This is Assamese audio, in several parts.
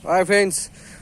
হাই ফ্ৰেণ্ডছ,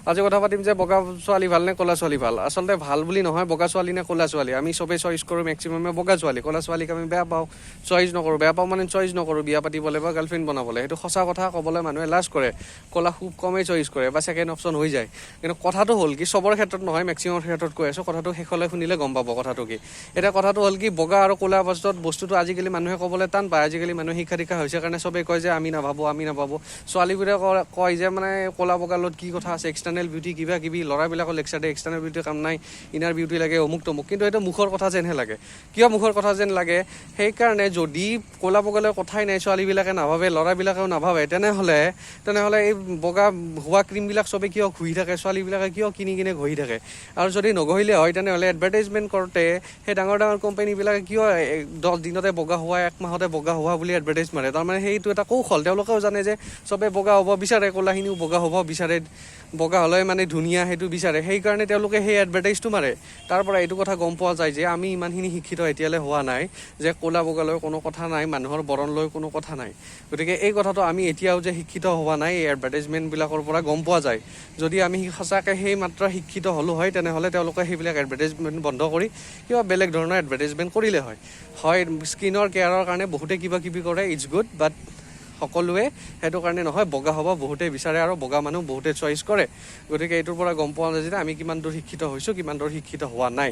আজি কথা পাতিম যে বগা ছোৱালী ভাল নে ক'লা ছোৱালী ভাল। আচলতে ভাল বুলি নহয়, বগা ছোৱালী নে ক'লা ছোৱালী। আমি চবেই চইচ কৰোঁ মেক্সিমামে বগা ছোৱালী। ক'লা ছোৱালীক আমি বেয়া পাওঁ, চইচ নকৰোঁ। বেয়া পাওঁ মানে চইচ নকৰোঁ বিয়া পাতিবলৈ বা গাৰ্লফ্ৰেণ্ড বনাবলৈ। সেইটো সঁচা কথা ক'বলৈ মানুহে লাজ কৰে। ক'লা খুব কমেই চইচ কৰে বা ছেকেণ্ড অপশ্যন হৈ যায়। কিন্তু কথাটো হ'ল কি, চবৰ ক্ষেত্ৰত নহয়, মেক্সিমামৰ ক্ষেত্ৰত কৈ আছোঁ। কথাটো শেষলৈ শুনিলে গম পাব কথাটো কি। এতিয়া কথাটো হ'ল কি, বগা আৰু ক'লা বস্তুত বস্তুটো আজিকালি মানুহে ক'বলৈ টান পায়। আজিকালি মানুহে শিক্ষা দীক্ষা হৈছে কাৰণে চবেই কয় যে আমি নাভাবোঁ, আমি নাভাবোঁ। ছোৱালীবোৰে কয় যে মানে ক'লা বগা লগত কি কথা আছে, এক্সটাৰ্নেল বিউটি কিবা কিবি। ল'ৰাবিলাকৰ লেকচাৰ দিয়ে, এক্সটাৰ্নেল বিউটি কাম নাই, ইনাৰ বিউটি লাগে, অমুক তমুক। কিন্তু এইটো মুখৰ কথা যেনহে লাগে। কিয় মুখৰ কথা যেন লাগে? সেইকাৰণে যদি ক'লা বগালৈ কথাই নাই, ছোৱালীবিলাকে নাভাবে, ল'ৰাবিলাকেও নাভাবে, তেনেহ'লে এই বগা হোৱা ক্ৰীমবিলাক চবে কিয় ঘঁহি থাকে? ছোৱালীবিলাকে কিয় কিনি কিনে ঘঁহি থাকে? আৰু যদি নঘঁহিলে হয়, তেনেহ'লে এডভাৰটাইজমেণ্ট কৰোঁতে সেই ডাঙৰ ডাঙৰ কোম্পানীবিলাকে কিয় 10 দিনতে বগা হোৱা, এক মাহতে বগা হোৱা বুলি এডভাৰটাইজ মাৰে? তাৰমানে সেইটো এটা কৌশল। তেওঁলোকেও জানে যে চবে বগা হ'ব বিচাৰে, ক'লাখিনিও বগা হ'ব বিচাৰে, বগা হ'লে মানে ধুনীয়া সেইটো বিচাৰে। সেইকাৰণে তেওঁলোকে সেই এডভাৰটাইজটো মাৰে। তাৰ পৰা এইটো কথা গম পোৱা যায় যে আমি ইমানখিনি শিক্ষিত এতিয়ালৈ হোৱা নাই যে ক'লা বগালৈ কোনো কথা নাই, মানুহৰ বৰণ লৈ কোনো কথা নাই। গতিকে এই কথাটো আমি এতিয়াও যে শিক্ষিত হোৱা নাই, এই এডভাৰটাইজমেণ্টবিলাকৰ পৰা গম পোৱা যায়। যদি আমি সঁচাকৈ সেই মাত্ৰা শিক্ষিত হ'লোঁ হয়, তেনেহ'লে তেওঁলোকে সেইবিলাক এডভাৰটাইজমেণ্ট বন্ধ কৰি কিবা বেলেগ ধৰণৰ এডভাৰটাইজমেণ্ট কৰিলে হয়। হয়, স্কিনৰ কেয়াৰৰ কাৰণে বহুতে কিবা কিবি কৰে, it's good, বাট সকলোৱে সেইটো কাৰণে নহয়। বগা হ'ব বহুতেই বিচাৰে আৰু বগা মানুহ বহুতে চইচ কৰে। গতিকে এইটোৰ পৰা গম পোৱা যায় যে আমি কিমান দূৰ শিক্ষিত হৈছোঁ, কিমান দূৰ শিক্ষিত হোৱা নাই।